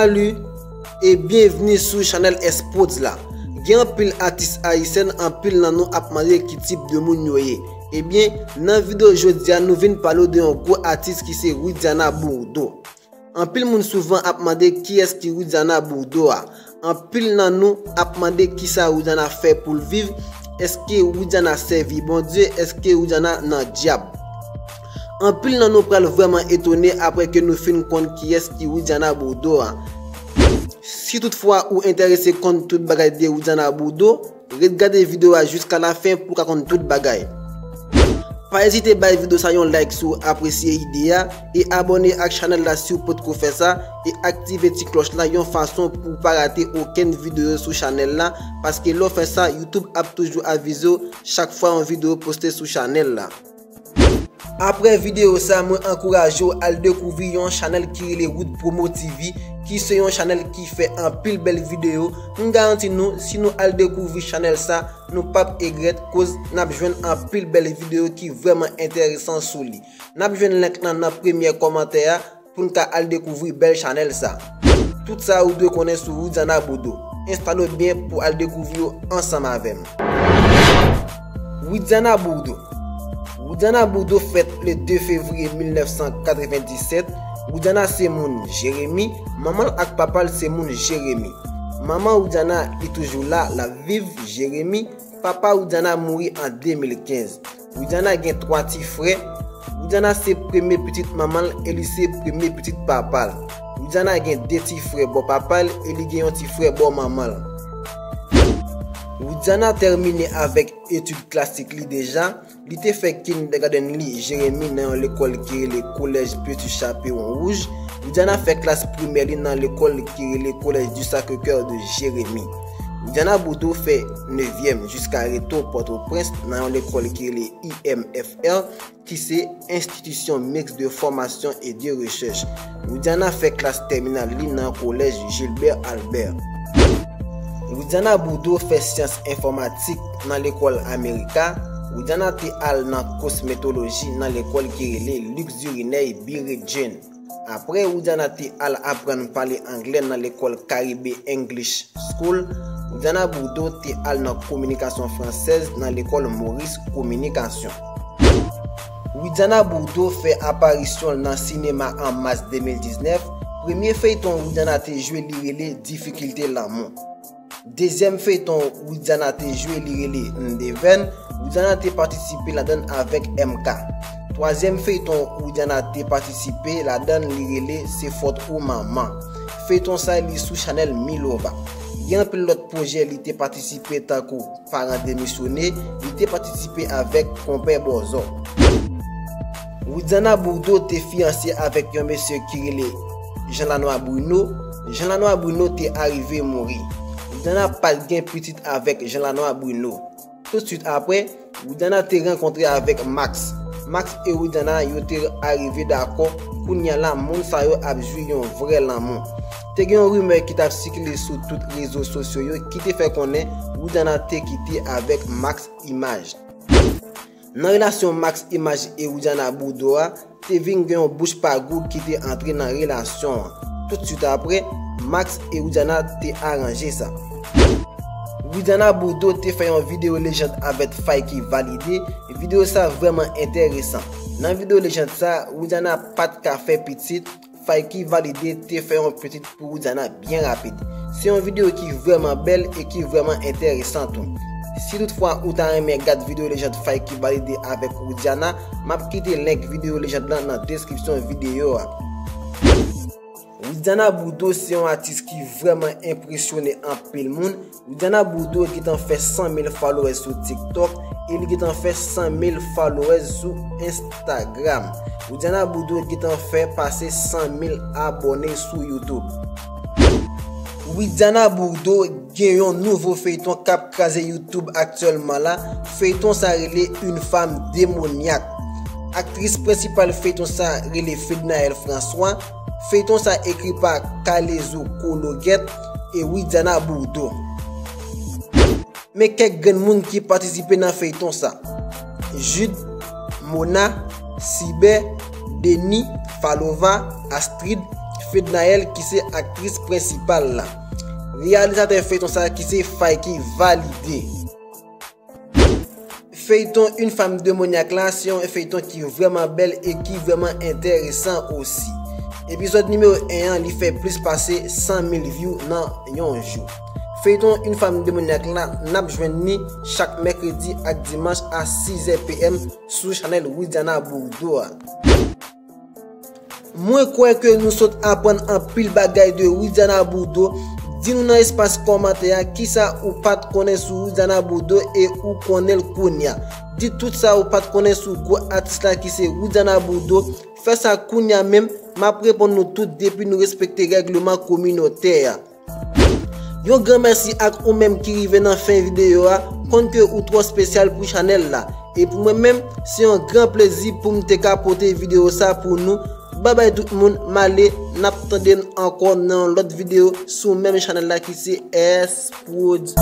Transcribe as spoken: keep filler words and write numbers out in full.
Salut e byenvni sou chanèl Esports la. Gen anpil atis ayisyèn, anpil nan nou ap mande ki tip de moun yo ye. Ebyen, nan videyo jodi a, nou vin pale w de yon gwo atis ki se Widiana Bourdeau. Anpil moun souvan ap mande kiyès ki Widiana Bourdeau a. Anpil nan nou ap mande kisa Widiana fè pou l viv. Èske Widiana sèvi Bondye? Èske Widiana nan dyab? Anpil nan nou pral vrèman etone apre ke nou fin konn kiyès ki Widiana Bourdeau a. Si toutfwa ou enterese konn tout bagay de Widiana Bourdeau, ret gade videyo a jiska lafen pou w ka konn tout bagay. Pa ezite bay videyo sa yon like si w apresye ide a, e abòne ak chanèl la si w potko fè sa, e aktive ti klòch la yon fason pou w pa rate okenn videyo sou chanèl la, paske lè w fè sa, YouTube ap toujou avize w chak fwa yon videyo poste sou chanèl la. Apre videyo sa, mwen ankouraje w al dekouvri yon chanèl ki rele Wood Promo T V, ki se yon chanèl ki fè anpil bèl videyo. M garanti nou, si nou al dekouvri chanèl sa, nou p ap egrèt, koz n ap jwenn anpil bèl videyo ki vrèman enteresan sou li. N ap jwenn link lan nan premyè kòmantè a pou n ka al dekouvri bèl chanèl sa. Tout sa ou dwe konnen sou Widiana Bourdeau. Enstale w byen pou al dekouvri yo ansanm avè m. Widiana Bourdeau. Widiana Bourdeau fèt le de fevriye mil nèf san katrevenndisèt. Widiana se moun Jeremi, manman l ak papa l se moun Jeremi. Manman Widiana li toujou la, l ap viv Jeremi. Papa Widiana mouri an de mil kenz. Widiana gen twa ti frè. Widiana se premye pitit manman l e li se premye pitit papa l. Widiana gen de ti frè bò papa l e li gen yon ti frè bò manman l. Widiana tèmine avèk etid klasik li deja. Li te fè kindergarten li Jeremi nan yon lekòl ki rele Collège Petit Chaperon Rouge. Widiana fè klas primè li nan lekòl ki rele Collège du Sacré-Cœur de Jérémie. Widiana Bourdeau fè nevyèm jiska retou Pòtoprens nan yon lekòl ki rele I M F R, ki se Institution Mixte de Formation et de Recherche. Widiana fè klas tèminal li nan Kolèj Gilbert Albert. Widiana Bourdeau fè syans enfòmatik nan lekòl Amerika. Widiana te al nan kosmetoloji nan lekòl ki rele Luxurinei Biret Jeunes. Apre, Widiana te al aprann pale anglè nan lekòl Caribe English School. Widiana Bourdeau te al nan kominikasyon fransèz nan lekòl Maurice Communication. Widiana Bourdeau fè aparisyon l nan sinema an mas de mil diznèf. Premye feyton Widiana te jwe li rele Difikilte Lanmou. Dezyèm feyton Widiana te jwe li rele Ndevèn. Widiana te patisipe ladan l avèk M K. Twazyèm feyton Widiana te patisipe ladan l li rele Se fòt ou manman. Feyton sa li sou chanèl Milova. Gen anpil lòt pwojè li te patisipe tankou Paran Demisyone, li te patisipe avèk Konpè Bòzò. Widiana Bourdeau te fiyanse avèk yon mesye ki rele Jean Lanois Bruno. Jean Lanois Bruno te arive mouri. Widiana pa t gen pitit avèk Jean Lanois Bruno. Toutswit apre, Widiana te rankontre avèk Max. Max e Widiana yo te arive dakò. Kounye a la, moun sa yo ap jwi yon vrè lanmou. Te gen yon rimè ki t ap sikile sou tout rezo sosyo yo ki te fè konnen Widiana te kite avèk Max Image. Nan relasyon Max Image e Widiana Bourdeau a, te vin gen yon bouch pa gou ki te antre nan relasyon an. Toutswit apre, Max e Widiana te aranje sa. Widiana Bourdeau te fè yon videyo lejand avèk Fayky Validé. Videyo sa vrèman enteresan. Nan videyo lejand sa, Widiana pa t ka fè pitit. Fayky Validé te fè yon pitit pou Widiana byen rapid. Se yon videyo ki vrèman bèl e ki vrèman enteresan tou. Si toutfwa ou ta renmen gad videyo lejand Fayky Validé avèk Widiana, m ap kite link videyo lejand lan nan deskripsyon videyo a. Widiana Bourdeau se yon atis ki vrèman enpresyone anpil moun. Widiana Bourdeau gentan fè san mil followers sou TikTok e li gentan fè san mil followers sou Instagram. Widiana Bourdeau gentan fè pase san mil abòne sou YouTube. Widiana Bourdeau gen yon nouvo feyton k ap kraze YouTube aktyèlman la. Feyton sa rele Une femme démoniaque. Aktris prensipal feyton sa rele Fednaelle François. Feyton sa ekri pa Kalezo Kologet e Widiana Bourdeau. Men kèk grenn moun ki patisipe nan feyton sa: Jude, Mona, Sibè, Denis, Falova, Astrid, Fednaelle ki se aktris prensipal la. Reyalizatè feyton sa ki se Fayky Validé. Feyton Une femme démoniaque la se yon feyton ki vrèman bèl e ki vrèman enteresan osi. Epizòd nimewo en an, li fè plis pase san mil view nan yon jou. Feyton Une femme démoniaque la, n ap jwenn li chak mèkredi ak dimanch a sizè p m sou chanèl Widiana Bourdeau a. Mwen kwè ke nou sot aprann anpil bagay de Widiana Bourdeau. Di nou nan espas kòmantè a kisa ou pa t konnen sou Widiana Bourdeau e ou konnen l kounye a. Di tout sa ou pa t konnen sou gwo atis la ki se Widiana Bourdeau. Fè sa kounye a menm, m ap reponn nou tout depi nou respekte règleman kominotè a. Yon gran mèsi ak ou menm ki rive nan fen videyo a, konn ke ou twò espesyal pou chanèl la. E pou mwen menm, se yon gran plezi pou m te ka pote videyo sa pou nou. Babay tout moun, m ale, n ap tande n ankò nan yon lòt videyo sou menm chanèl la ki se S Prod.